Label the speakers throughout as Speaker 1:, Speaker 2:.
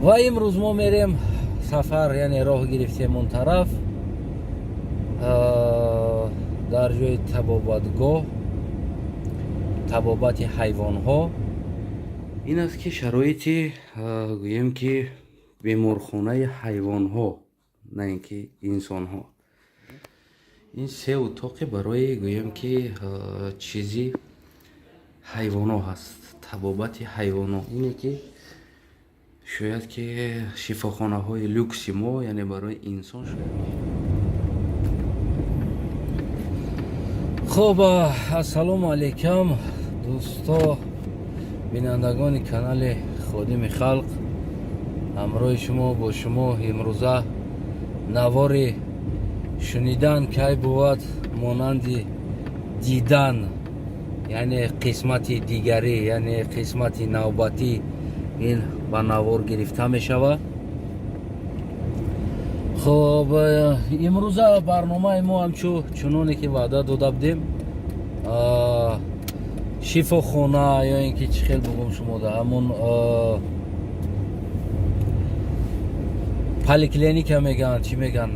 Speaker 1: Ва имрӯз мо мерем сафар, яъне роҳ гирифтем он тараф, дар ҷои табобатгоҳ, табобати ҳайвонҳо.
Speaker 2: Ин аст ки шароити, гӯем ки, беморхонаи ҳайвонҳо, на ин ки инсонҳо. Ин се утоқе барои, гӯем ки, чизи ҳайвоно ҳаст, табобати ҳайвоно. Ине ки шояд ки шифохонаҳои люкси мо, яъне барои инсон.
Speaker 1: Хуб, ассалому алайкум, дӯсто, бинандагони канали Ходими халқ. Ҳамроҳи шумо, бо шумо имрӯза навори «Шунидан кай бувад монанди дидан», яъне қисмати дигарӣ, яъне қисмати навбатӣ ин ба навор гирифта мешавад. Хуб, имрӯза барномаи мо, ҳамчу чуноне ки ваъда дода будем, шифохона ё ин ки чӣ хел бугум шумода, ҳамун поликлиника мегӯянд, чӣ мегӯянд,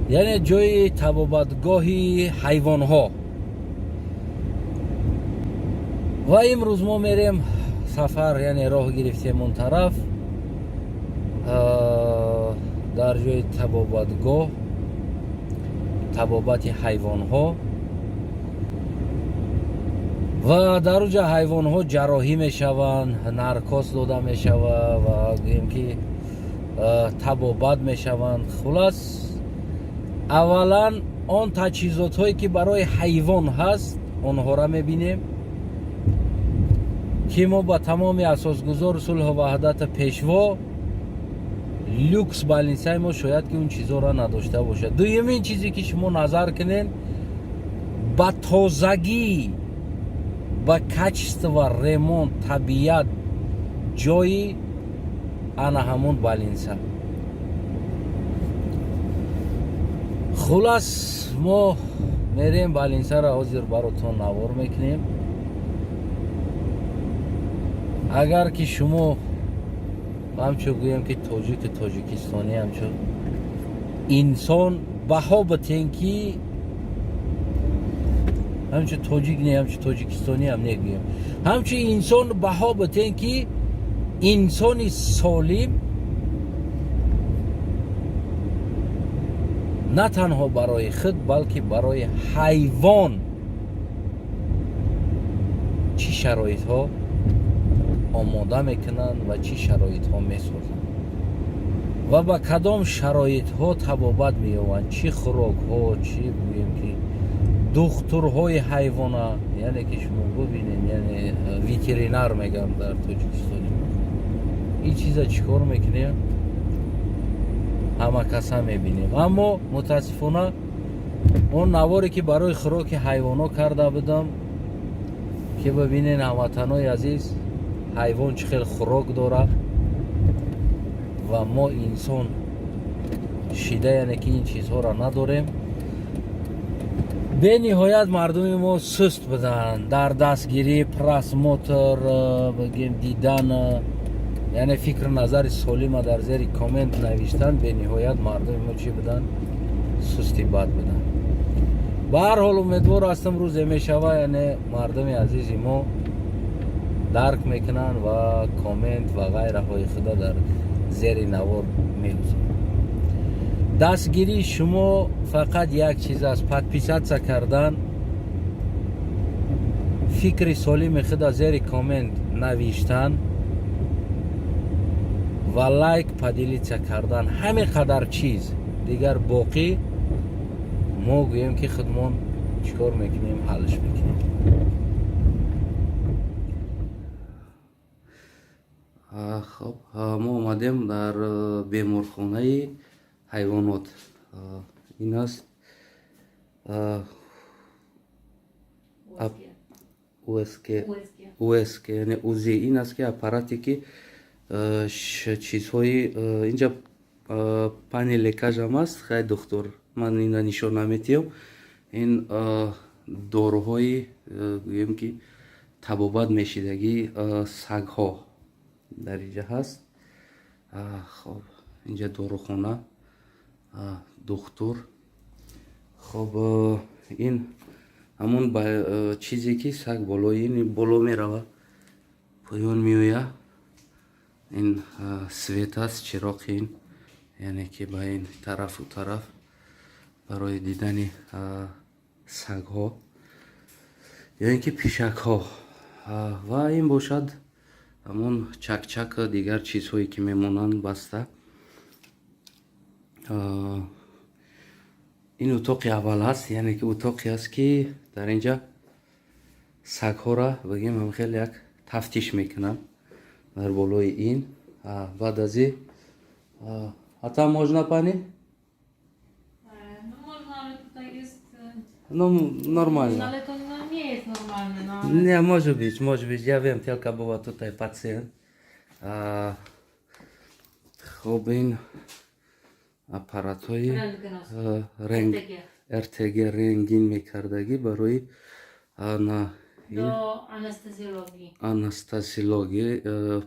Speaker 1: яъне ҷои табобатгоҳи ҳайвонҳо. Ва имрӯз мо мерем сафар, яъне роҳ гирифтем он тараф, дар ҷои табобатгоҳ, табобати ҳайвонҳо. Ва дар уҷа ҳайвонҳо ҷарроҳӣ мешаванд, наркоз дода мешавад ва гӯем ки табобат мешаванд. Хулас, аввалан он таҷҳизотҳое ки барои ҳайвон ҳаст, онҳоро мебинем, ки мо ба тамоми асосгузори сулҳу ваҳдата, пешво, люкс больницаи мо шояд ки он чизҳоро надошта бошад. Дуюмин чизе ки шумо назар кунед ба тозагӣ, ба качество, ремонт, табиат, ҷои ана ҳамон больница. Хулас, мо мерем больницаро, ҳозир баротон навор мекунем. Агар ки шумо ҳамчун, гӯем ки, тоҷику тоҷикистонӣ, ҳамчун инсон баҳо битен, ки ҳамчун тоҷик не, ҳамчун тоҷикистонӣ ҳам негӯем, ҳамчун инсон баҳо битен, ки инсони солим на танҳо барои худ, балки барои ҳайвон чӣ шароитҳо омода мекунанд ва чӣ шароитҳо месозанд ва ба кадом шароитҳо табобат меёбанд, чӣ хӯрокҳо, чӣ, гӯем ки, духтурҳои ҳайвона, яъне ки шумо бубинед, яъне ветеринар мегӯям дар тоҷикистони мо. Ин чиза чӣ кор мекунем, ҳама каса мебинем. Аммо мутаассифона он наворе ки барои хӯроки ҳайвонҳо карда будам, ки бибинен, ҳамватанои азиз, ҳайвон чӣ хел хӯрок дорад ва мо инсон шида, яъне ки ин чизҳоро надорем. Бениҳоят мардуми мо суст буданд дар дастгирӣ, просмотр, бигем, дидан, яъне фикру назари солима дар зери коммент навиштан. Бениҳоят мардуми мо чӣ буданд? Сусти бад буданд. Ба ҳар ҳол, умедвор ҳастам, рӯзе мешава, яъне мардуми азизи мо дарк мекунанд ва коммент ва ғайраҳои худа дар зери навор мегузоранд. Дастгирии шумо фақат як чиз аст: подписаться кардан, фикри солими худа зери коммент навиштан ва лайк, поделиться кардан. Ҳамин қадар чиз. Дигар боқӣ мо, гӯем ки, худмон чӣ кор мекунем, ҳаллш мекунем.
Speaker 2: Хоб, мо омадем дар беморхонаи ҳайвонот. Ин аст УСК, УСК, яъне УЗИ. Ин аст ки аппарате ки чизҳои инҷа, пани лекажам аст. Хай, духтур, ман ина нишон наметиҳам. Ин доруҳои, гӯем ки, табобат мешидагии сагҳо дар инҷа ҳаст. Хоб, инҷа дорухона, духтур. Хоб, ин ҳамон чизе ки саг болои ин боло мерава, поён меояд. Ин свет аст, чироқи ин, яъне ки ба ин тарафу тараф барои дидани сагҳо ё ин ки пишакҳо. Ва ин бошад ҳамон чакчак, дигар чизҳое ки мемонанд баста. Ин утоқи аввал аст, яъне ки утоқе аст, ки дар инҷа сагҳоро, бигем, ҳам хеле як тафтиш мекунанд дар болои ин. Баъд аз и а там можно, пани?
Speaker 3: No można, ale tutaj jest.
Speaker 2: Ну, нормально.
Speaker 3: No ale to no, nie jest normalne. No, ale
Speaker 2: Nie, może być, może być. Ja wiem, tylko była tutaj pacjent. Хоб, ин аппаратҳои
Speaker 3: Rentgenowski.
Speaker 2: Ренг
Speaker 3: RTG.
Speaker 2: РТГ, рентген мекардагӣ барои на ин
Speaker 3: Do anestezjologii.
Speaker 2: Anestezjologii.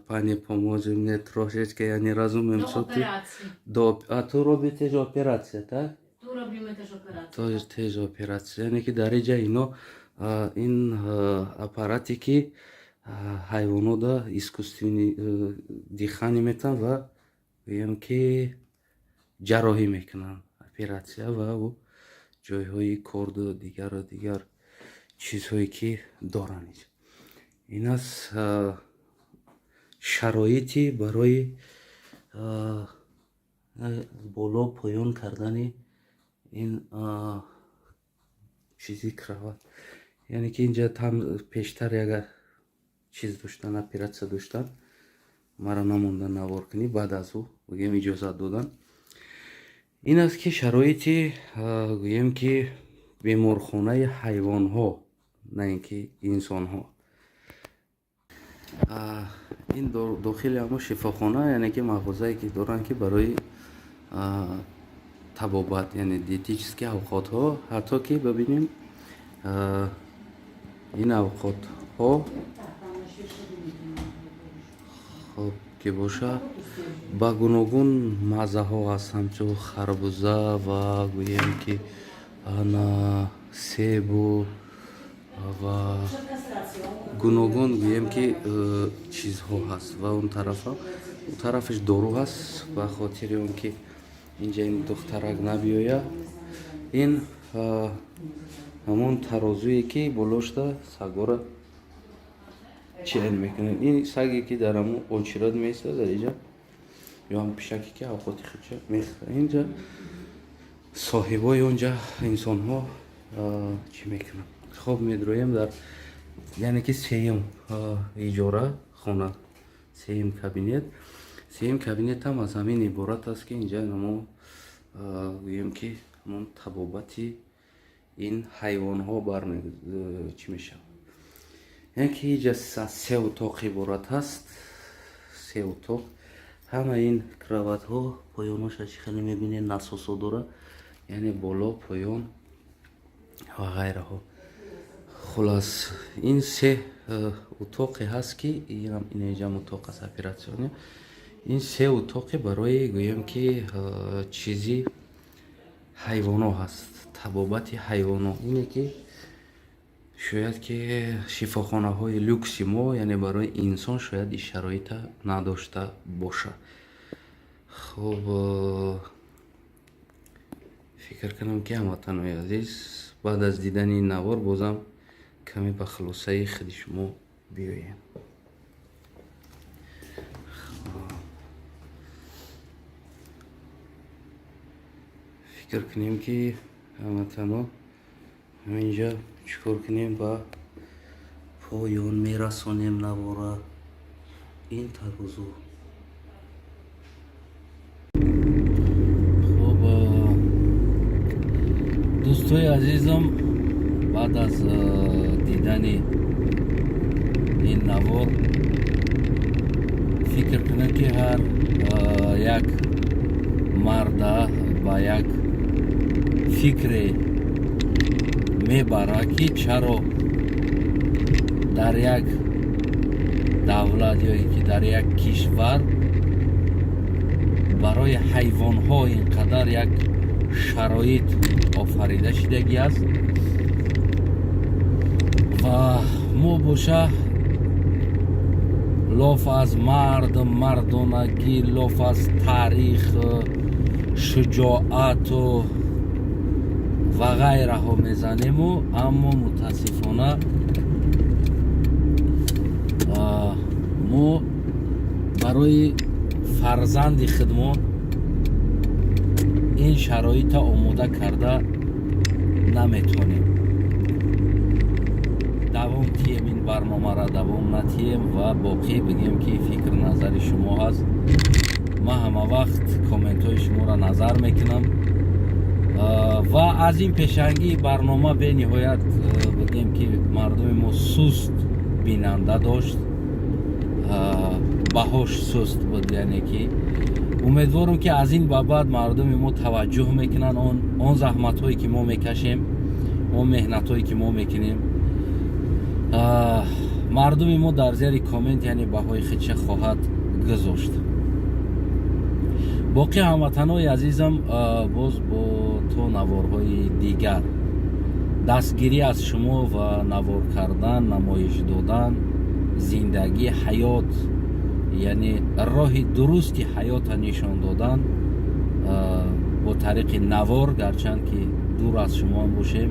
Speaker 2: Panie pomoże mnie troszeczkę, ja nie rozumiem,
Speaker 3: Do
Speaker 2: co ty.
Speaker 3: operacji.
Speaker 2: Do, a tu robi też operację, tak?
Speaker 3: Tu robimy też operację.
Speaker 2: То теж оператсия, яъне ки дар инҷа ино ин аппарате ки ҳайвонода искусственный дыхание метаванд ва гӯям ки ҷарроҳӣ мекунанд, оператсия ва ӯ ҷойҳои корду дигару дигар чизҳое ки доранд. Ин аст шароити барои боло поён кардани ин чизи кровать, яъне ки инҷа там пештар як чиз доштан, оператсия доштан, маро намондан навор кунӣ. Баъд аз ӯ, гӯем, иҷозат додан. Ин аст ки шароити, гӯем ки, беморхонаи ҳайвонҳо, на ин ки инсонҳо. Ин дохили ҳамон шифохона, яъне ки мағозае ки доранд, ки барои табобат, яъне диетический авқотҳо. Ҳатто ки бибинем, ин авқотҳо, хоб, ки боша, ба гуногун маззаҳо аст, ҳамчун харбуза ва, гӯем ки, ана себу ва гуногун, гӯем ки, чизҳо ҳаст. Ва он тарафа, он тарафаш дору ҳаст. Ба хотири он ки инҷа ин духтарак набиёяд, ин ҳамон тарозуе ки болошта сагора чен мекунад. Ин саге ки дар ҳамон очередь меистад дар инҷа ё ҳам пишаке ки авқоти худша мехӯрад, инҷа соҳибои онҷа инсонҳо чӣ мекунанд. Хоб, медроем дар, яъне ки, сеюм иҷора хона, сеюм кабинет. Сеюм кабинет ҳам аз ҳамин иборат аст, ки инҷа намо, гӯем ки, ҳамон табобати ин ҳайвонҳо барме чӣ мешавад, яъне ки инҷа аз се утоқ иборат аст, се утоқ. Ҳама ин кроватҳо поёноша чӣ хеле мебинед, насосо дорад, яъне боло, поён ва ғайраҳо. Хулас, ин се утоқе ҳаст, ки инам инҷам утоқ аст, операционный. Ин се утоқе барои, гӯем ки, чизи ҳайвоно ҳаст, табобати ҳайвоно. Ине ки шояд ки шифохонаҳои люкси мо, яъне барои инсон, шояд ин шароита надошта бошад. Хуб, фикр кунам, ки ҳамватанои азиз баъд аз дидани ин навор бозам каме ба хулосаи худи шумо биёем. Хуб, фикр кунем, ки ҳамватано ҳаминҷа чӣ кор кунем, ба поён мерасонем навора. Ин тарозу.
Speaker 1: Хуб, дӯстои азизам, баъд аз дидани ин навор фикр кунем, ки ҳар як марда ба як фикре мебарад, ки чаро дар як давлат ё ин ки дар як кишвар Барои ҳайвонҳо ин қадар як шароит офарида шидагӣ аст ва мо боша лоф аз мард, мардонагӣ, лоф аз таърих, шуҷоату ва ғайраҳо мезанему, аммо мутаассифона мо барои фарзанди худмон ин шароита омода карда наметонем. Давом тием ин барномаро, давом натием ва боқӣ бигем, ки фикр назари шумо ҳаст. Ман ҳама вақт комментҳои шуморо назар мекунам ва аз ин пешангии барнома бениҳоят, бигем, ки мардуми мо суст бинанда дошт, баҳош суст буд. Яъне ки умедворам, ки аз ин ба баъд мардуми мо таваҷҷӯҳ мекунанд он заҳматҳое, ки мо мекашем, он меҳнатҳое, ки мо мекунем. Мардуми мо дар зери коммент, яъне баҳои худша хоҳад гузошт. Боқӣ, ҳамватанҳои азизам, боз бо то наворҳои дигар. Дастгирӣ аз шумо ва навор кардан, намоиш додан зиндагӣ, ҳаёт, яъне роҳи дурусти ҳаёта нишон додан бо тариқи навор, гарчанд ки дур аз шумоам бошем,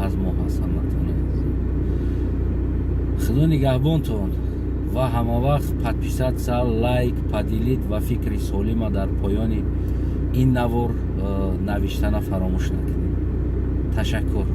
Speaker 1: аз мо ҳаст. Ҳамватанони азиз, худо нигаҳбонтон ва ҳамавақт подписаться, лайк, поделить ва фикри солима дар поёни ин навор навиштана фаромӯш накунед. Ташаккур.